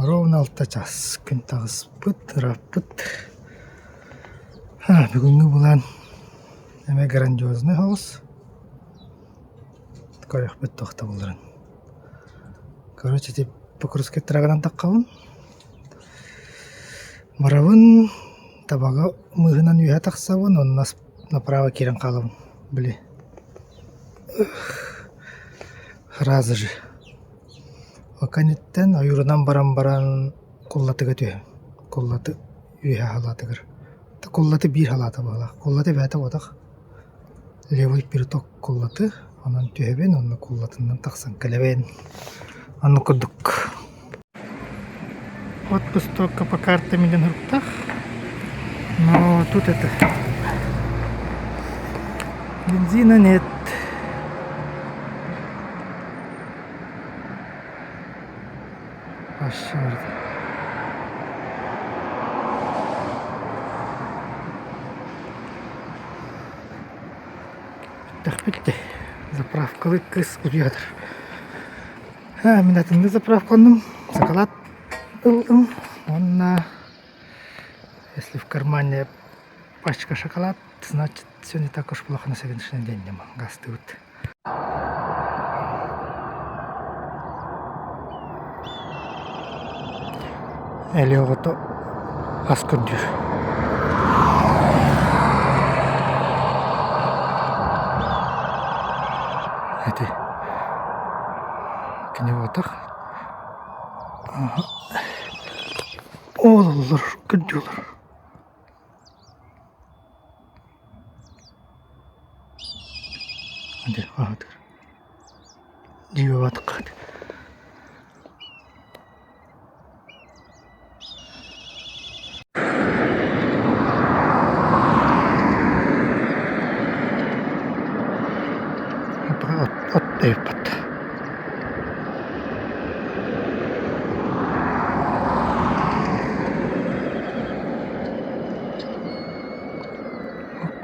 Ровно алта час күн таҕыспыт, ырааппыт. Бүгүҥҥү былаан эмиэ грандиознай соҕус. Көрүөхпүт туох да буоларын. Короче, ити Покровскай трагынан таххабын. Барабын, табаҕы мыыһынан үөһэ тахсабын уонна направо киирэн хаалабын, били Сразу же. Ол кэнниттэн ойуурунан баран баран Куллатыга түһэм. Куллаты үөһэ халаатыгар. Куллаты биир халаата быһыылаах. Куллаты бэйэтэ буотах. Левый приток Куллаты. Онон түһэбин уонна Куллатынан тахсан кэлэбин. Оннук курдук. Отпуск только по картам диэн суруктаах. Но тут это бензина нет. Вообще Бүттэхпит дии. Заправкалыы кыыс утуйар. Мин атыннык заправкаланным, сакалаат ыллым уонна если в кармане пачка шоколад, значит все не так уж плохо на сегодняшний день диэн гаастыыбыт. Эли оҕото ас көрдүүр. Ити Кини буотах. Оололлор, көрдүүлэр. Дьэ, аһатыр. Дьиибэ От эппит.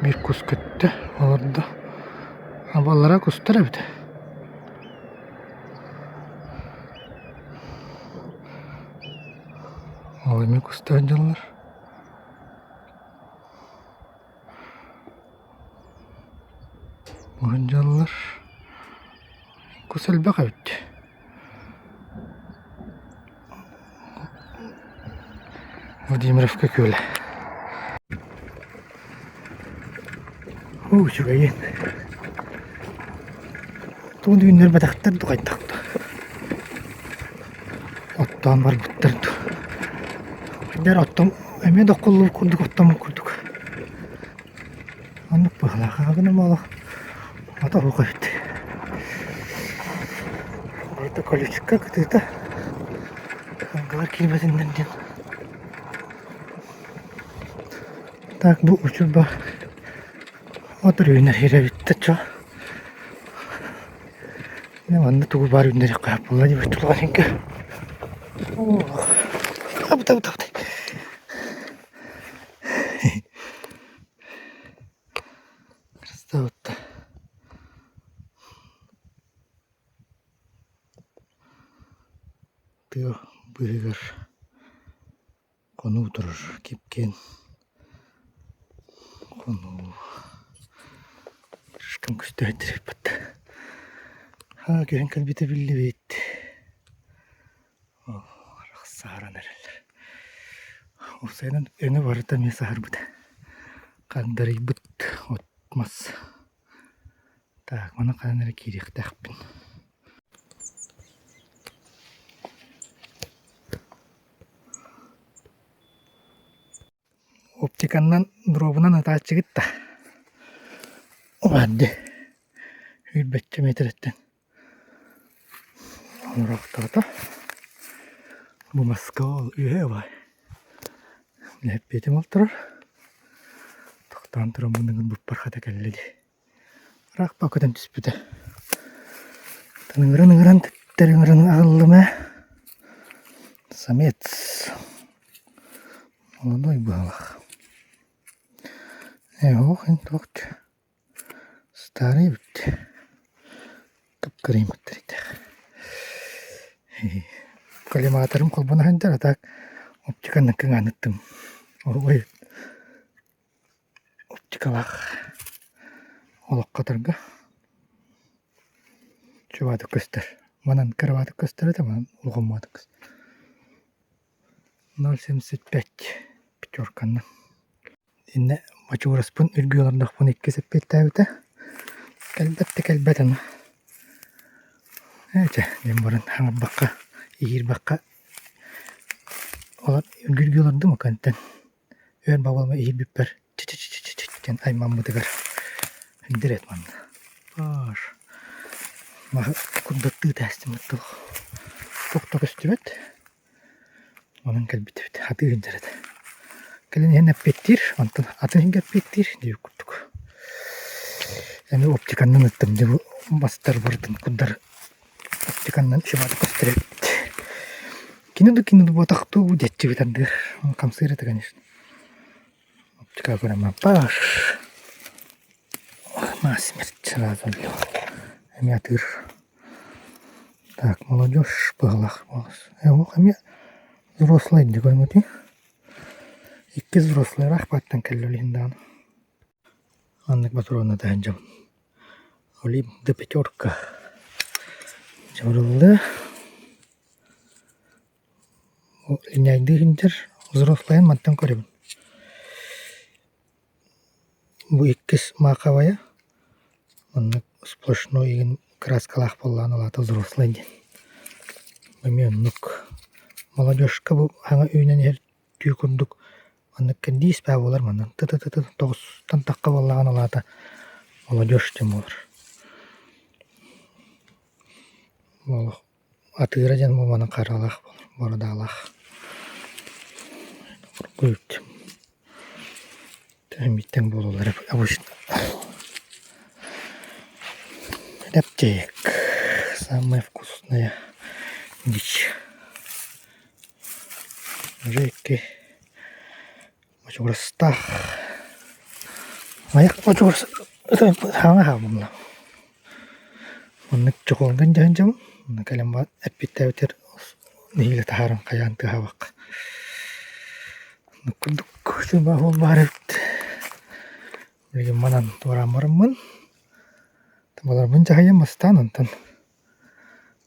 Биир кус көттө, олордо. Абалара кустар эбит. Ол эмиэ кустаан дьаллар. Уһун дьаллар. Кус элбэх эбит. Владимировка күөлэ. Уу, үчүгэйин. Тугун үүннэрбэтэхтэр дуу хайдах дуу. Оттоон барбыттар дуу. Эдэр оттон эмиэ доккуллубут курдук оттоммут курдук. Оннук быһыылаах гынан олох ото оһох эбит. Это колючка кытыыта. Ангалар киирбэтиннэр диэн. Так бу учурба от үүнэр сирэ эбит да чо. Манна тугу баар үүннэриэххэ буолла дии баччалаах Абыта абыта абыта. Красота. Тыа быыһыгар хонуу турар кип-киэҥ хонуу слишком көстөөйдөрбүт аа күһүн кэлбитэ биллибит саһаран эрэллэр уопсайынан өҥө барыта эмиэ саһарбыт хагдарыйбыт от мас так маны хаһан эрэ киириэхтээхпин Оптиканнан дробунан ытааччыгыт да Убаарды сүүрбэччэ миэтэрэттэн олороохтоото. Бу маска ол үөһэ убай. Эппиэтим ол турар. Тохтоон тураммын ыҥырбыппар хата кэллэ дии. Ыраах көтөн түспүтэ. Ыҥыран ыҥыран төттөрү ыҥыран аҕаллым ээ. Самец. Молодой быһыылаах. Ээ оһох эн туох старый эбит. Кып-кырыймыттар итэх. Коллиматорым холбоно сылдьар, а так оптиканан кыҥааныттым. Ой, оптикалаах олоххо тарга чубаатык көстөр. Манан кыраҕатык көстөр этэ, манан улахамматык көстөр. 0,75 пятерканан. Иннэ бочугураспын үргүү олордохпуна иккис эппиэттээбитэ. Кэлбэт да кэлбэт аны. Ээ чэ диэн баран хаҥарбакка, иһиирбэххэ үргүү олордум окантан өр бабалма иһиирбиппэр чы-чы-чы-чы диэн аймаммытыгар дирэт манна. Паш маһы курдаттыы тээстим туох да көстүбэт. Онон кэлбит эбит, хатыы сылдьар этэ. Кэлин иһэн эппиэттиир, онтон атын иһингэ эппиэттиир диэбит курдук. Эми оптиканнан ыттым дьэ бу бастар барытын курдар оптиканнан шыбаата көстөр эбит. Кини да кини да буотах дуу диэччибит ардыгар. Хамсыыр этэ конечно. Оптика көрөммө паш насмерть сразу Эмиэ атыыр. Так, молодежь быһалаах буолас. Э, эмиэ взрослый дии көрүҥүтүй. Иккис взрослыйраах бааттан кэллэ билигин даҕаны. Маннык ботуруонна таһын Олимп да пятерка. Дьабырыллыа. Линяйдыы сылдьар взрослайын мантан көрөбүн. Бу иккис маахабайа маннык сплошной игин краскалаах буоллаҕына ол аата взрослай диэн. Эмиэ оннук. Молодежка бу саҥа үүнэн иһэр түү курдук маннык кэрдиис баа буолар манан ты-ты-ты тоҕустан тахха буоллаҕына ол аата молодежь диэн буолар. Олох Атыыра диэн буолбанан харалаах буолар, бородаалаах. Тэһимиттэн буолаллар обычно. Рэптик. Самая вкусная дичь. Уже икки бочугурастаах. Айах бочугурас хаҥа хаалбымна. Оннук чохуолган дьаһан дьабын, онно кэлэн баран эппиттээбитэр нэһиилэ таһааран хайаан тыаһаабакка. Оннук курдук сыма баар эбит. Билигин манан туораан бараммын, табаларбын дьаһайан бастаан онтон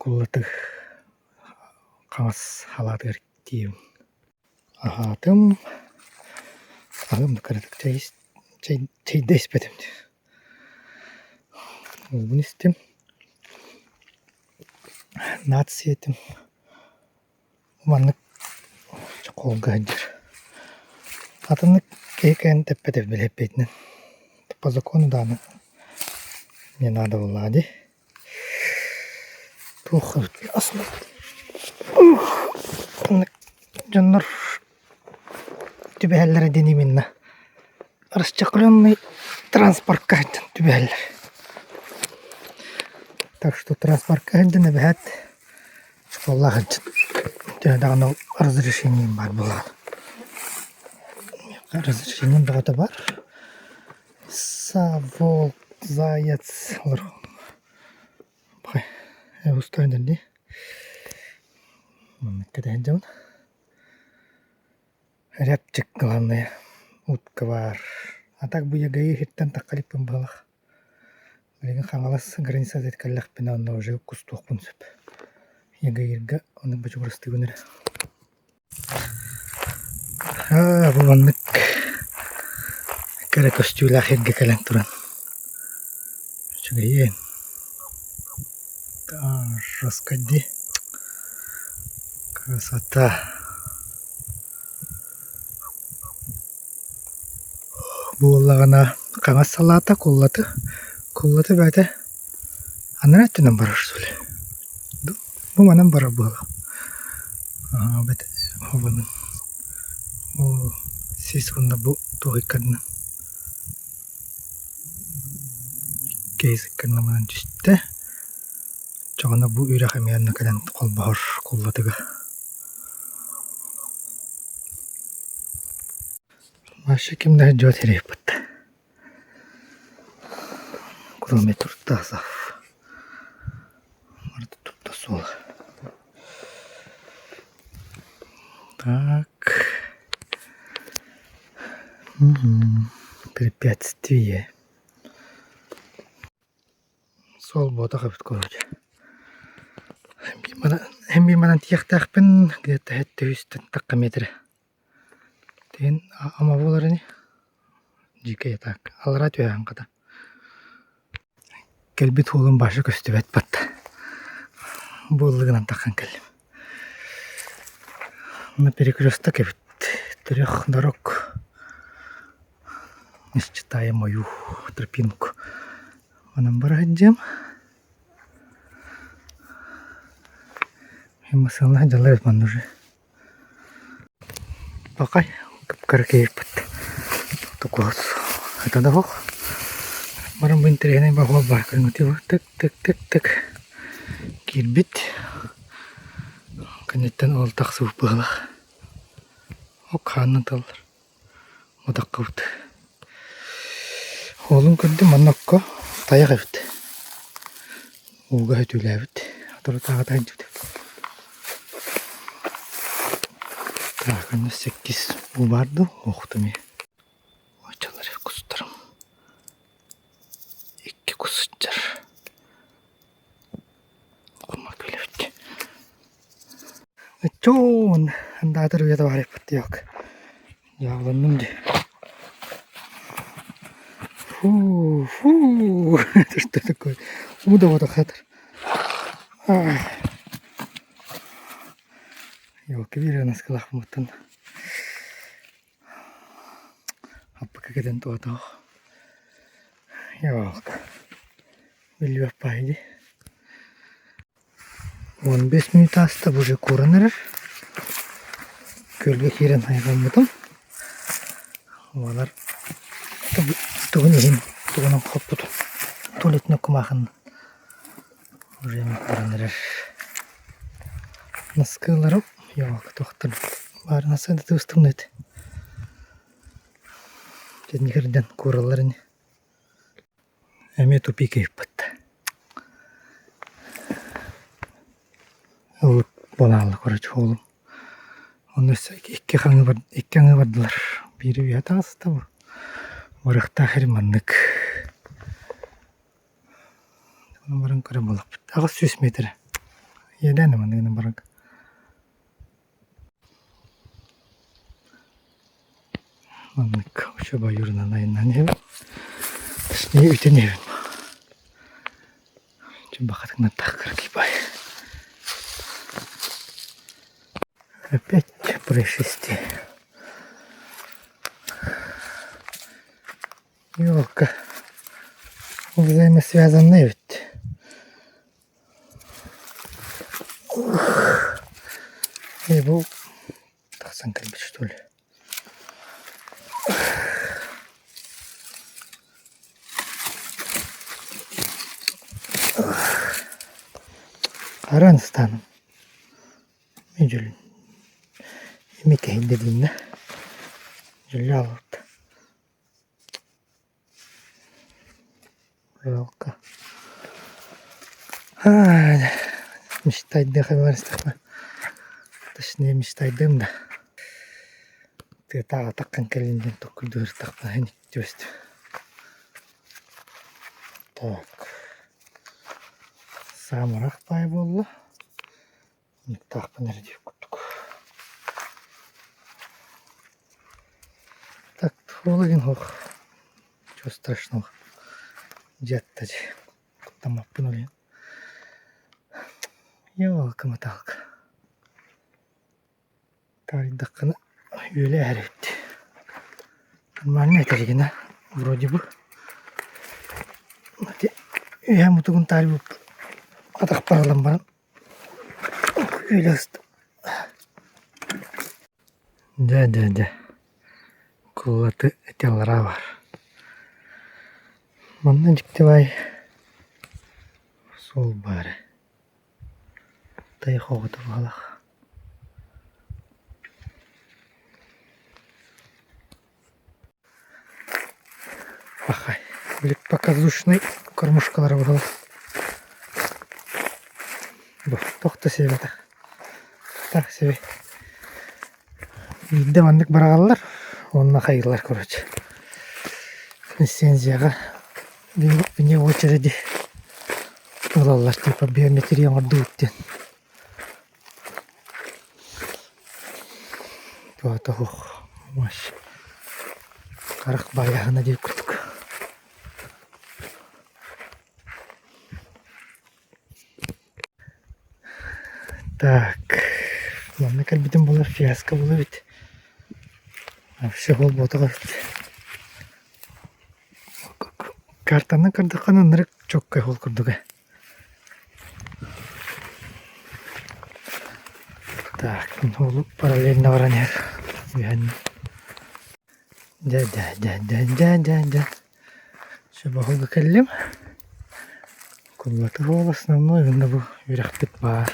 куллатыы хаҥас халаатыгар тиийэбин. Аһаатым, аһым да кыратык чэй чэй чэйдэ испэтим дии. Уубун истим, наат сиэтим, маннык чохуолга сылдьар. Атыннык киһи кэлэн тэппэтэ билэппитинэн по закону даҕаны не надо буоллаҕа дии. Туох дьоннор түбэһэллэрэ диэн именно расчехленный транспортка сылдьан түбэһэллэр. Так что транспортка сылдьан эбэһээт школаҕа сылдьан төһө даҕаны разрешением баар буоллаҕына. Разрешением бөҕөтө баар. Са, волк, заяц олор устайдар дии. Маннык кэтэһэн дьабын. Рябчик главное утка баар. А так бу ЕГЭ иһиттэн тахха иликпин быһалах. Билигин Хаҥалас границатыгар кэллэхпинэ онно уже кустуохпун сөп. ЕГЭ-иргэ оннук бочугурастыыбын эрэ. Аа, бу маннык кэрэ көстүүлээх сиргэ кэлэн туран үчүгэйиэн жестко дии красота Буоллаҕына хаҥас салаата куллаты куллаты бэйэтэ анараа өттүнэн барар что ли Бу манан барар буолуо Ол сис уонна бу туох иккардынан иккис иккардынан баран түстэ. Оччоҕуна бу үрэх эмиэ онно кэлэн холбоһор куллатыга. Вообще ким да дьуот ириэппит. Кроме туртасов. Барыта туртас суола. Так. Препятствие. Суол буотах эбит короче. Эн биир манан тиийиэхтээхпин где-то сэттэ тахха метрэ. Тиһин ама буолар ини. Дьиикэй так. Аллараа түһээн хата. Кэлбит уолум баша көстүбэт батта. Бу ыллыгынан таххан кэллим. На перекресток эбит. Трех дорог. Считая мою тропинку. Онон бара сылдьыам. Массыыналаах дьаллар эбит манна уже. Пакай кып-кыра киһиппит. Тукуос это да суох. Баран бу интэриэһинэй баһуол баар көрүҥүтүй тык-тык-тык-тык киирбит. Кэнниттэн ол тахсыбыт быһыылаах. Ок хаанынан тыллар. Утаххыбыт. Уолум көрдүм манна окко тайах эбит. Ууга сөтүөлээбит. Соторутааҕыта сылдьыбыт эбит. Так, онно сэккис уу баар дуу? Уохтум ээ. Оччолор кустарым. Икки кус сылдьар. Кумма күлэбит. Чуун, андаатар үйэ табаарыппыт диэк. Дьаабыланным дии. Фу, фу, это что такое? Уу да хатыр. Елки биир наскалаах муттан. Аппака кэтэн туотох. Елка. Биллибэт баай дии. 15 мүнүүтэ ааста уже кууран эрэр. Күөлгэ киирэн хайҕаммытым. Уолар тугун иһин тугунан хоппутун туалетнай кумаахын уже кууран эрэр. Наскыыларым ёлка туохтар баар наскы да тыбыстыбын эт. Дьэ куураллар ини. Эмиэ тупик ыыппыт. Ыллык буолаалла короче уолум. Онно өссө икки хаҥыы бар икки аҥыы бардылар. Биири үөһэ таҕыста бу. Барыахтаах сирим маннык. Ону баран көрө буоллахпыт. 800 метр. Иэдээн манныгынан баран. Маннык учуобай юрунан айаннаан иһэбин. Точнее үтэн иһэбин. Чумбахатыҥнаттах кыракый Опять происшествие. Елка. Взаимосвязанные ведь. Эй, бу тахсан кэлбит что ли? Харан станом. Дьүл эми кэһэйдэ дииннэ. Дьүллэ албыт. Жалко. Мечтайдыах эбэрстэхпэ. Точнее мечтайдыам да. Тыатааҕы атаххын кэлин диэн толкуйдуу сырыттахпына түбэстим. Так. Самырах баай буолла. Муннуктаахпын эрэ диэх курдук. Так, туола суох. Ничего страшного. Дьиэтта дии. Куттаммаппын ол иһин. Елка-моталка. Таарыйдаххына үөлэ эһэр эбит. Нормально этэригинэ вроде бы. Ити үөһэ мутугун таарыйбыппын атахпар ылан баран үөлэ сыстым. Дьэ дьэ дьэ Куллаты ити аллараа баар. Манна дьикти баай суол баар ээ. Тайах оҕото баҕалаах. Пахай, били показушный кормушкалара баҕалаах. Бу туох да сиэбэтэх. Так сиэбэй. Биирдэ маннык быраҕаллар уонна хайыыллар короче. Лицензияҕа вне очереди ылаллар типа биометрия оҥордубут диэн. Туота суох харах баайаһына диир курдук. Так, манна кэлбитим буоллар фиаско буолуо эбит. Вообще буолбатах эбит. Картаны көрдөххүнэ ынырык чоккай ол курдук ээ. Так, ол параллельно баран иһэр. Үһэн. Дьэ дьэ дьэ дьэ дьэ дьэ дьэ. Сөбөһүгү кэллим. Куллаты уол основной уонна бу үрэхпит баар.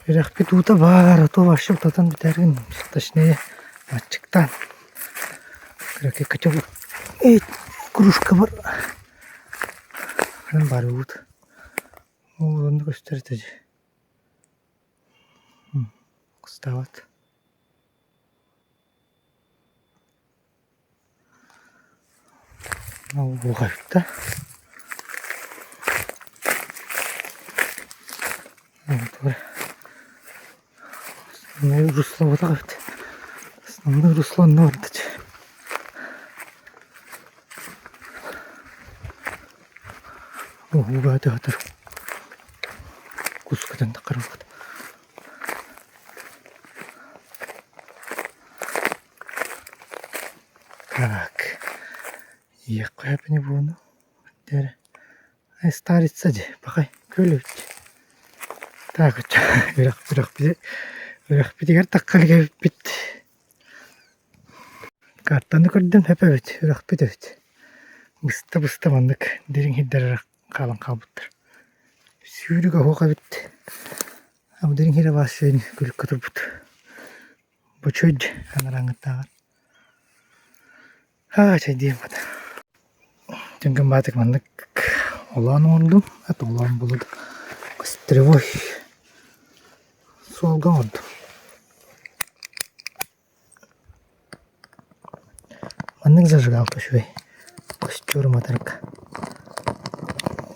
Үрэхпит уута баар, а то вообще утатан бүтэрин, точнее аччыктаан. Кыракый котел кружкабар баар уут. Ол онно көстөр этэ дии. Кыстаабат. Буҕайта Основной русло буолбатах эбит. Основной русло онно барда Уһууга өтө Кус көтөн таххарбыт. Так, иэххэ не буону дere старица дии пахай күөл эбит Так үрэх үрэхпит үрэхпитигэр тахха илик Картаны көрдүм сөп эбит үрэхпит эбит Быста-быста маннык дириҥ сирдэр хаалан хаалбыттар Сүүрүк оһох эбит Дириҥ сирэ баар күлүккэ турбут Бочуой анарааҥҥыттааҕар Аа чэйдиэм хата. Түҥкүн баатык маннык олоон оҥордум, ат олоон булут костревой суолга оҥордум. Маннык зажигалка үчүгэй костер уматарга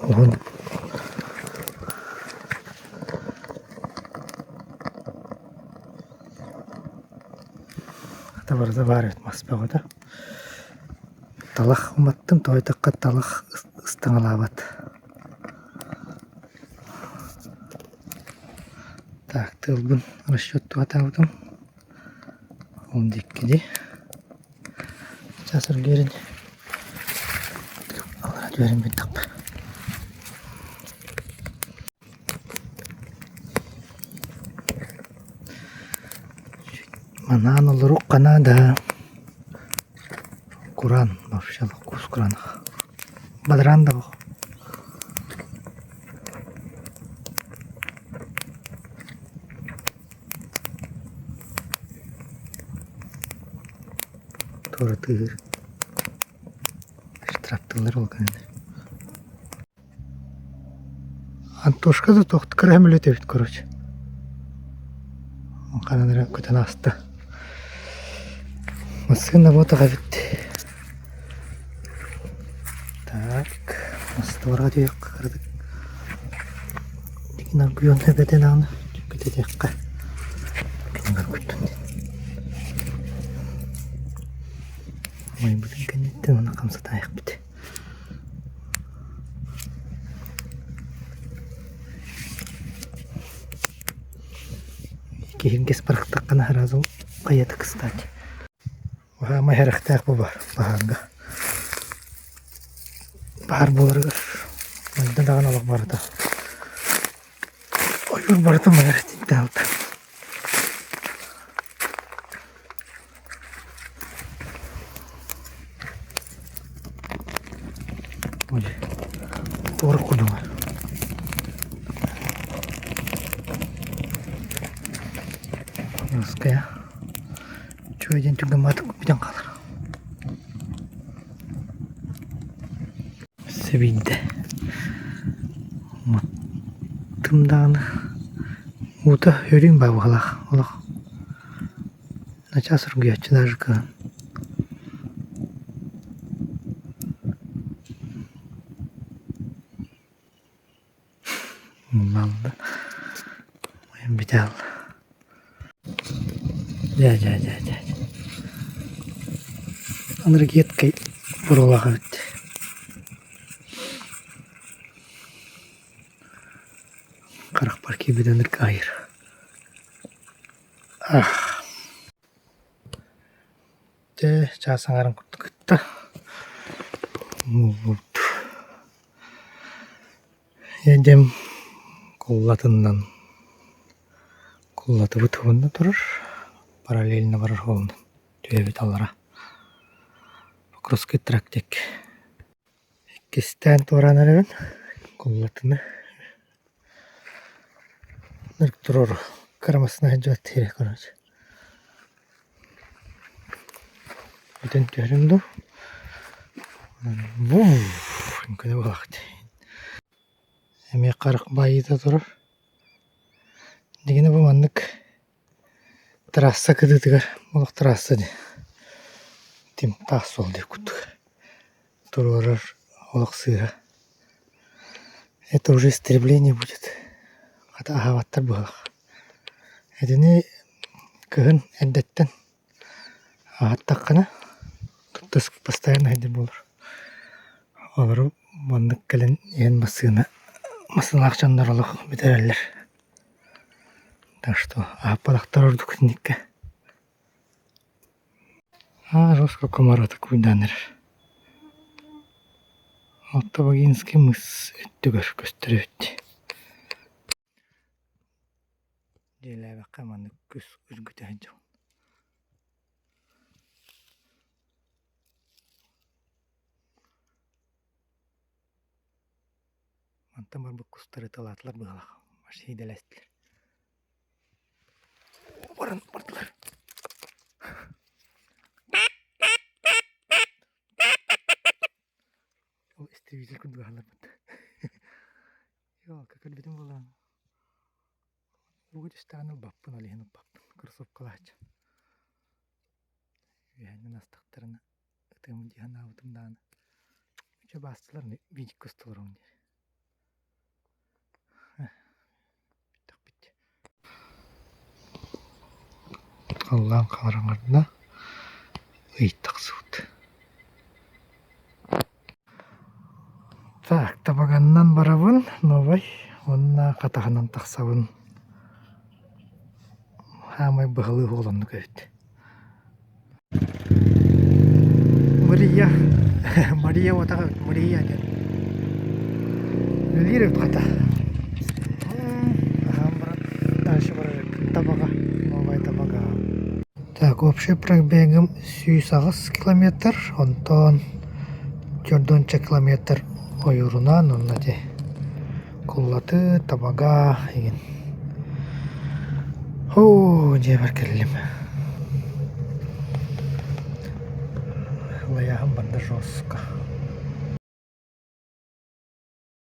уһун Хата барыта баар эбит мас бөҕөтө. Талах уматтым, тоойдоххо талах ыстаҥалаабат. Так, тыалбын расчеттуу сатаабытым. Ол диэки дии. Сейчас эргиэрин аллара түһэрин бүттэхпэ. Манаан олоруохха наада. Кураан вообще кус кураанах. Бадараан да буо. Туора тыаһыыр. Штрафтыыллар ол гынан. Антошка да туох кыра сөмөлүөт эбит короче. Ханан эрэ көтөн ааста. Массыына буотах эбит. Так, остуораҕа түһүөххэ кыратык. Дигин аргыйан эбэтэн аҕына көтүтүөххэ. Кинигэр күттүн диэн. Майбытын кэнниттэн уонна хамсатаайахпыт. Киһиргэс бырахтаххына сразу хайата кстати. Хаамай сэрэхтээх бу баар баһаарга. Баһаар буоларыгар манна даҕаны олох барыта ойуур барыта мыйар итинтэ Туора курдуга. Русская. Үчүгэй диэн түргэн баатык бүтэн хаалар. Сэбийдэ. Маттым даҕаны уута өрүүн баар быһыылаах олох. Начаас оргуйааччы даже кыһын. Мыллалла. Бүтэ Дьэ, дьэ, дьэ, дьэ. Энергеткай буруолаах эбит. Харахпар киирбит ынырык аһыыр. Дьэ, чаас аҥарын курдук кытта. Эдьэм куллатыннан куллатыбыт уонна турар, параллельно барар уолунан түһэбит аллара Покровский трактик Иккистээн туораан эрэбин куллатыны туруору кыра массыына сылдьыбат сирэ короче Бүтэн түһэрим дуу Үҥкүнэ буолаахтыы Эмиэ харах баайыыта турар. Дигинэ бу маннык трасса кытыытыгар олох трасса дии тимтаах суол диэх курдук туруорар олох сыыһа. Это уже истребление будет. Хата аһаабаттар быһыылаах. Итини кыһын эрдэттэн аһаттаххына постоянно сылдьар буолар. Олору маннык кэлэн иһэн массыына массыыналаах дьоннор олох бүтэрэллэр. Так что аһаппатахтар ордук итинниккэ. Аа жестко комарата куйдаан эрэр. Оттовагинский мыс өттүгэр көстөр эбит. Дьиэлээбэххэ маннык күс үргүтэ сылдьабын. Мантан барбыт кустары ыталаатылар быһыылаах, сиидэлэстилэр. Баран бардылар. Ол истребитель курдук аһалларбыт. Ёлка, көрбүтүм буолан. Ууга түстэҕинэ ылбаппын, ол иһин ылбаппын. Кроссовкалааччы. Үөһэнэн астахтарына ытыам дии санаабытым даҕаны. Чэ баастылар видик көстөлөр диир. Бүттэхпит. Халлаан хараҥарда, ый тахсыбыт. Так, табаганынан барабын, новай, уонна хатаһынан тахсабын. Хаамай быһалыы уоланнык эбит. Мария, Мария уотаҕа Мария диэн. Үлэлиир эбит хата. Аһаан баран дальше барар Табаҕа, Новая Табага. Так, общий пробегым 108 километр, онтон 4 километр ойуурунан онно ити Куллаты, Табага игин. Оо, дьиэбэр кэллим. Лайаһым барда жестко.